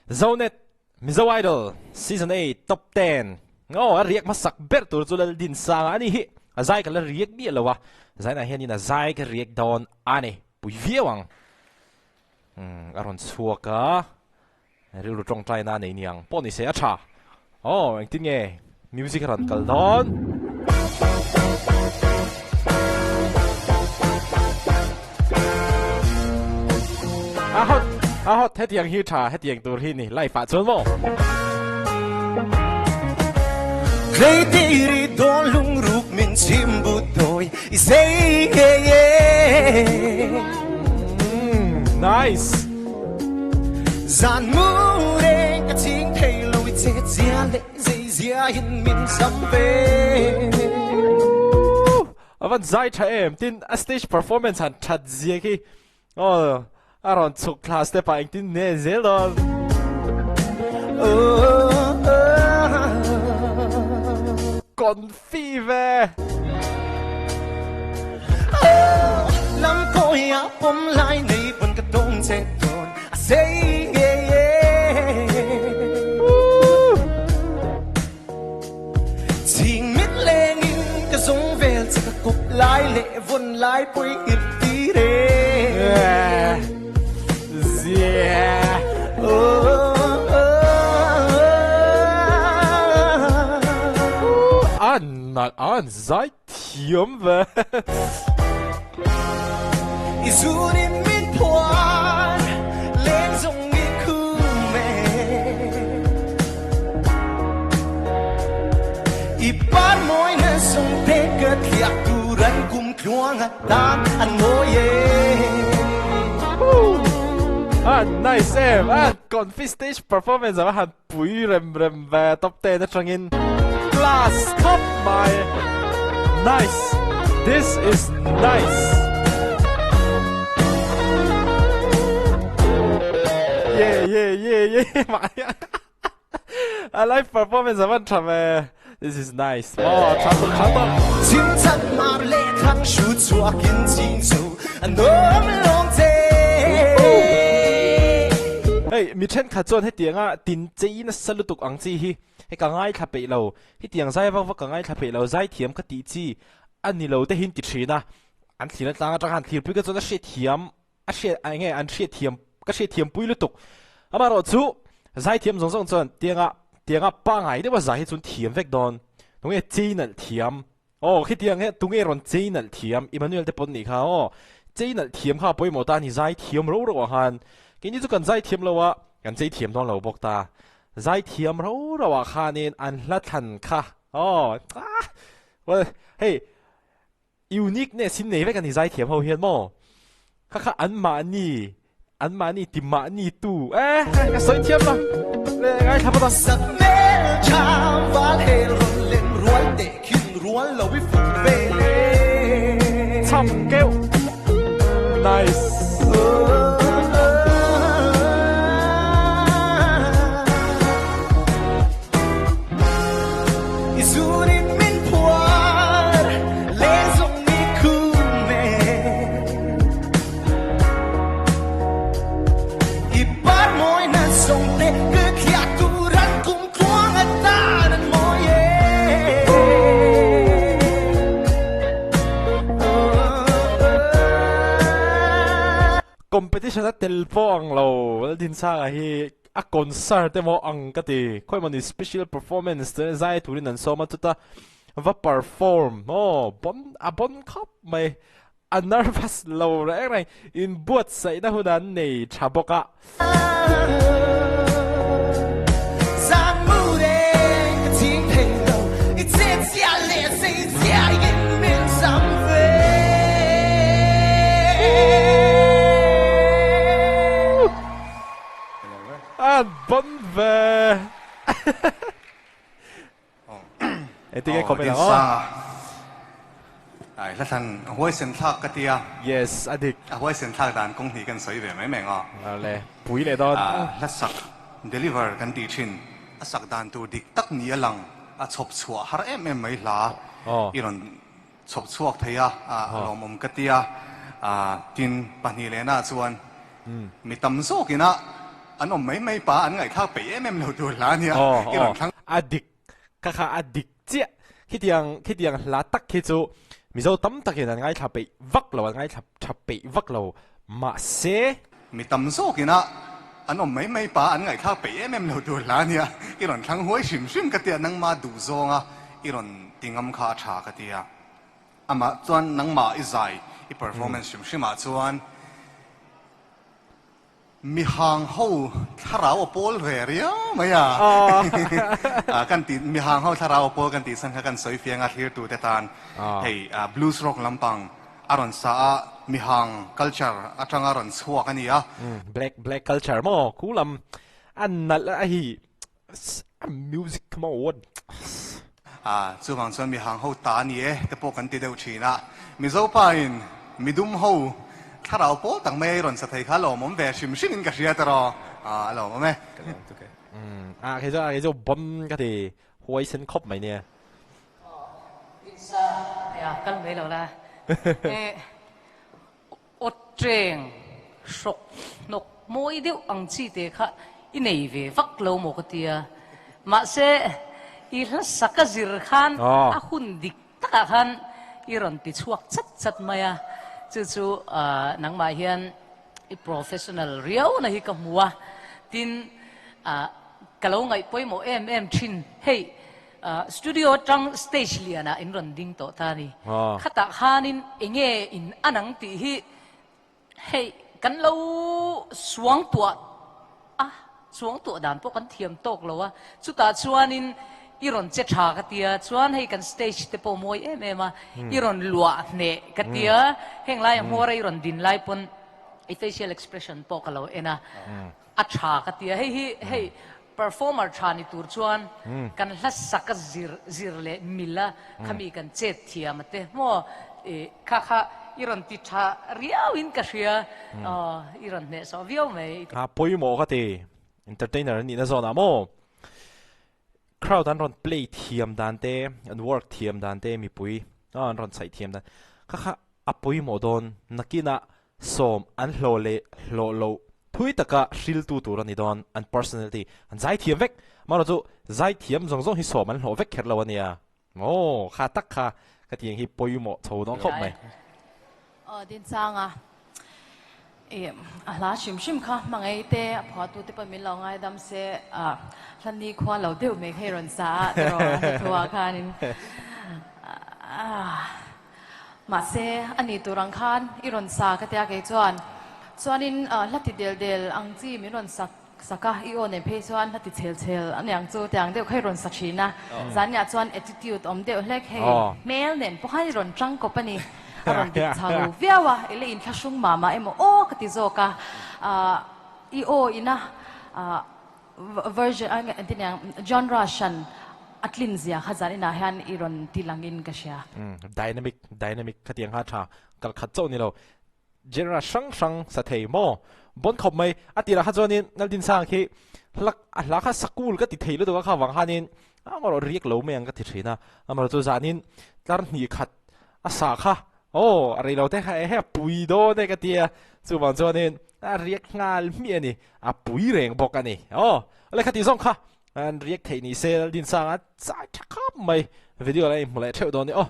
Zonet Mizo Idol Season 8 Top 10 Aw a riak hmasak ber tur chu Laldinsanga a ni hi. A zai ka la riak miah lo a, zainah hianin a zai ka riak dawn a ni. Pui viau ang. Umm a rawn chhuak a, rilru tawngtaina a nei niang pawh ni se a tha. Aw engtin nge music a rawn kal dawn? A hot a hot hetiang hi tha hetiang tur hi ni live ah chuan maw? Tleitiri dawn lungruk min chim but dawi i sei nge e. Nice. Zan mu reng ka ching thei lo i che zia leh zei zia in min sam ve. A van zai tha em tin a stage performance han that zia khi aw a rawn chhuk thla step ah engtin nge zel dawn. Confi ve. Lam kawi ah pawm lai nei pawn ka tawng che dawn a sei nge e. Chhing mit lengin ka zawng vel che ka kawp lai leh vawn lai pawi hip tir e. An an zai thiam ve. I zunin min phuar leng zawng i khum e. I par mawi na zawng te ka thliak tur an kum tluang a tan an mawi e. Ah nice em ah confi stage performance a va han pui rem rem ve top 10 atangin class khawp mai nice this is nice yeah yeah yeah yeah mai a live performance a van tha ve this is nice oh tha tuk tha tuk Chim chan mar le thang shu chuak in ching zo an awm long che. Hei mi thenkhat chuan hetianga tin chei nasa lutuk ang chi hi hei ka ngaithla peih lo hetiang zai vak vak ka ngaithla peih lo zaithiam ka tih chi a ni lo te hin ti thin a an thlir atang atang han thlirpui ka chuan a hriatthiam a hriat eng nge an hriatthiam ka hriatthiam pui lutuk amaherawhchu zaithiam zawng zawng chuan tianga tianga pangai deuha zai hi chuan thiam vek dawn tunge chei nalh thiam Aw khitiang he tunge rawn chei nalh thiam Emmanuel te pawn nih kha aw chei nalh thiam kha a pawimawh ta a ni zai thiam ro ro ah khan keini chu kan zai thiam lo a kan chei thiam dawn lo bawk ta zai thiam ro ro ah khanin an hla thlan kha aw ah well hei uniqueness hi nei vek a ni zai thiam ho hian maw kha kha an mahni an mahni ti mahni tu eh ka sawi thiam lo le ngaithla phawt ang. Sak mel cham val hel rawn lem rual teh khin rual lo i fuh ve le. Cham keuh nice. I zunin min phuar leng zawng ni khum e. I par mawi na zawng te ka thliah tur an kum tluang a tan an mawi e. Competition a tel pawh ang lo Laldinsanga hi a concert emaw ang ka ti khawimaw ni special performance te zai turin an sawm a chuta va perform aw bon a bon khawp mai a nervous lo reng reng inbuatsaihna hun an nei tha bawk a. Zan mu reng ka ching thei lo i chet zia leh zei zia in min zam ve. An bon ve. Engtin nge comment ang aw? Ai hla thlan a huaisen thlak ka tia. Yes, a dik. A huaisen thlak dan kawng hnih kan sawi ve mai mai ang aw. Awle, pui leh dawn. Hla sak deliver kan tih thin, a sak dan tur dik tak ni a lang, a chhawp chhuah har em em mai hla i rawn chhawp chhuak thei a, a lawmawm ka tia. Tin, pahnih lehna chuan mi tam zawkina. an awm mai mai pa an ngaihthlak peih em em lo tur hla ania i rawn thlang. A dik kha kha a dik chiah. Khitiang khitiang hla tak khi chu Mizo tam takin an ngaithla peih vak lo, an ngaithla tha peih vak lo. Mahse. Mi tam zawkina an awm mai mai pa an ngaihthlak peih em em lo tur hla ania i rawn thlang huai hrim hrim ka tia nangma duh zawnga i rawn ti ngam kha a tha ka tia. Amah chuan nangmah i zai i performance hrim hrimah chuan Mihang ho thlarau a pawl ve riau mai a. Kan ti mihang ho thlarau a pawl kan tih chhan kha kan sawi fiang a thlirtu te tan hei blues rock lampang a rawn sa a mihang culture atanga rawn chhuak a ni a. Black black culture maw khu lam a nalh a hi a music kha maw what. Chuvang chuan mihang ho ta a ni e te pawh kan ti deuh thin a. Mizo pa in midum ho thlarau pawl tak mai a rawn sa thei kha a lawmawm ve hrim hrim in ka hria ta rawh. A lawmawm e. Ka lawm tuk e. A kei chuan a kei chu bomb ka ti huaisen khawp mai nia. Insa a kal mai lo la. Aw ṭeng hrawk hnawk mawi deuh ang chi te kha i nei ve vak lo maw ka tia. Mahse, i hlasak a zir khan a hun dik takah khan i rawn ti chhuak chat chat mai a. Chu chu nangmah hian i professional riau na hi ka hmu a. Tin, ka lo ngaih pawimawh em em thin. Hei, Studio atang stage lianah in rawn ding tawh ta a ni. Khatah khanin enge in an ang tih hi hei kan lo suangtuah a, suangtuah dan pawh kan thiam tawk lo a. Chutah chuanin i rawn che tha ka tia, chuan hei kan stage te pawh mawi em em a, i rawn luah hneh ka tia, heng laia hmawra i rawn din lai pawn i facial expression pawh ka lo en a. A tha ka ti a, hei hi hei performer tha ni tur chuan kan hla sak a zir zir leh mil a khami kan chet thiam a te maw i kha kha i rawn ti tha riau in ka hria aw i rawn hnehsawh viau mai. A pawimawh ka ti, entertainer an nihna zawnah maw crowd an rawn play thiam dan te, an work thiam dan te mipui an rawn chhaih thiam dan kha kha A pawimawh dawn, nakinah sawm an hlawh leh hlawh loh thui taka hriltu tur a ni dawn, an personality an zaithiam vek. Amaherawh chu zaithiam zawng zawng hi sawm an hlawh vek kher lo a nia. Aw, kha tak kha ka tiang hi pawimawh chho dawn khawp mai. Aw, Dinsanga, i a hla hrim hrim kha hmangaih te, a phuahtu te pawh min lo ngaidam se, hla nikhua lo deuh mai kha i rawn sa a, tiraw a hla thuah khanin. Mahse, a ni tur ang khan i rawn sa ka tia kei chuan. Chuanin hla ti del del ang chi min rawn sak sak a, i aw nen phei chuan hla ti chhel chhel a niang chu tiang deuh kha i rawn sa thin a. Zaniah chuan attitude awm deuh hlek hei hmel nen pawh khan i rawn tang kawp a ni. A rawn dik chho viau a, i la inthlahrung mah mah emaw aw ka ti zawk a. I aw ina Version a engtin niang genre hran a tlin zia kha zan inah hian i rawn ti langin ka hria. Dynamic dynamic khatiang kha tha kal khat chauh ni lo genre hrang hrang sa thei maw bon khawp mai a tirah kha chuanin Naldinsang khi hla a hla kha sakul ka ti thei lutuk a kha vang khanin amaherawh riak lo mai ang ka ti thin a amaherawh chu zanin tlar hnih khat a sa kha Aw, a rei lo te kha ehe a pui dawn e ka ti a, chuvang chuanin a riak nghal hmiah a ni, a pui reng bawk a ni. Aw, awle kha tih zawng kha an riak theih ni se Laldinsanga chai tha khawp mai, video la inhmu leh theuh dawn ni aw.